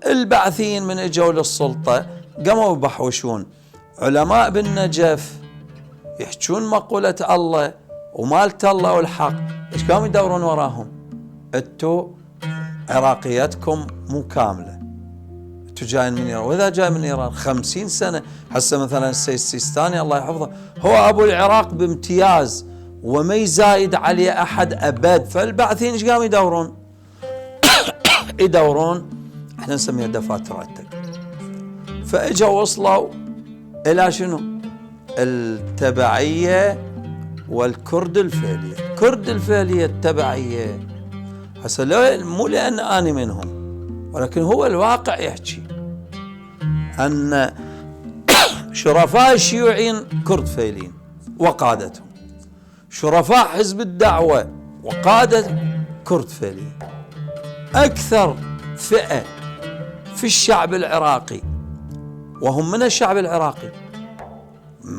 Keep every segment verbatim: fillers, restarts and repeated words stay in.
البعثيين من اجوا للسلطة قاموا يبحوشون. علماء بالنجف يحجون مقولة الله ومالت الله والحق، ايش قاموا يدورون وراهم؟ انتو عراقيتكم مو كاملة. انتو جايين من ايران، واذا جاي من ايران خمسين سنة، هسه مثلًا السيد السيستاني الله يحفظه هو ابو العراق بامتياز وما يزايد عليه احد ابد، فالبعثيين ايش قاموا يدورون؟ يدورون، احنا نسميها دفاتر التك. فاجوا وصلوا الى شنو؟ التبعية والكرد الفعلية. كرد الفعلية التبعية. هسه لا، مو لأن أنا منهم، ولكن هو الواقع يحكي أن شرفاء الشيوعيين كرد فعليين وقادتهم، شرفاء حزب الدعوة وقادة كرد فعليين. أكثر فئة في الشعب العراقي، وهم من الشعب العراقي،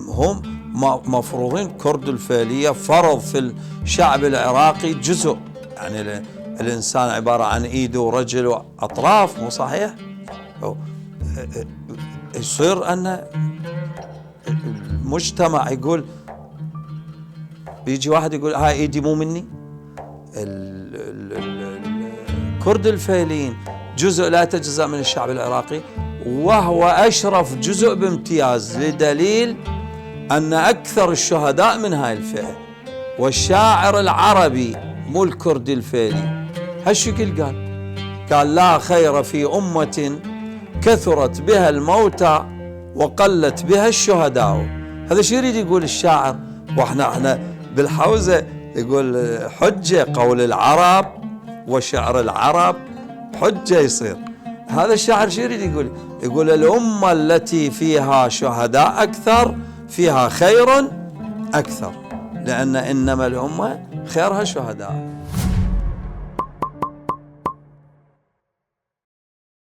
هم م-، مفروضين كرد الفعلية فرض في الشعب العراقي جزء، يعني ال-، الإنسان عبارة عن إيد ورجل وأطراف، مو صحيح؟ أو-، يصير أن المجتمع يقول، يجي واحد يقول: "هاي إيدي مو مني"؟ ال-، ال-، ال-، ال-، الكرد الفعليين جزء لا يتجزأ من الشعب العراقي، وهو أشرف جزء بامتياز، لدليل أن أكثر الشهداء من هاي الفئة. والشاعر العربي، مو الكردي الفيلي، هالشكل قال، قال: "لا خير في أمة كثرت بها الموتى وقلت بها الشهداء". هذا شو يريد يقول الشاعر؟ واحنا، احنا بالحوزة يقول: "حجة قول العرب وشعر العرب، حجة يصير". هذا الشاعر شو يريد يقول؟ يقول: "الأمة التي فيها شهداء أكثر فيها خير أكثر، لأن إنما الأمة خيرها شهداء".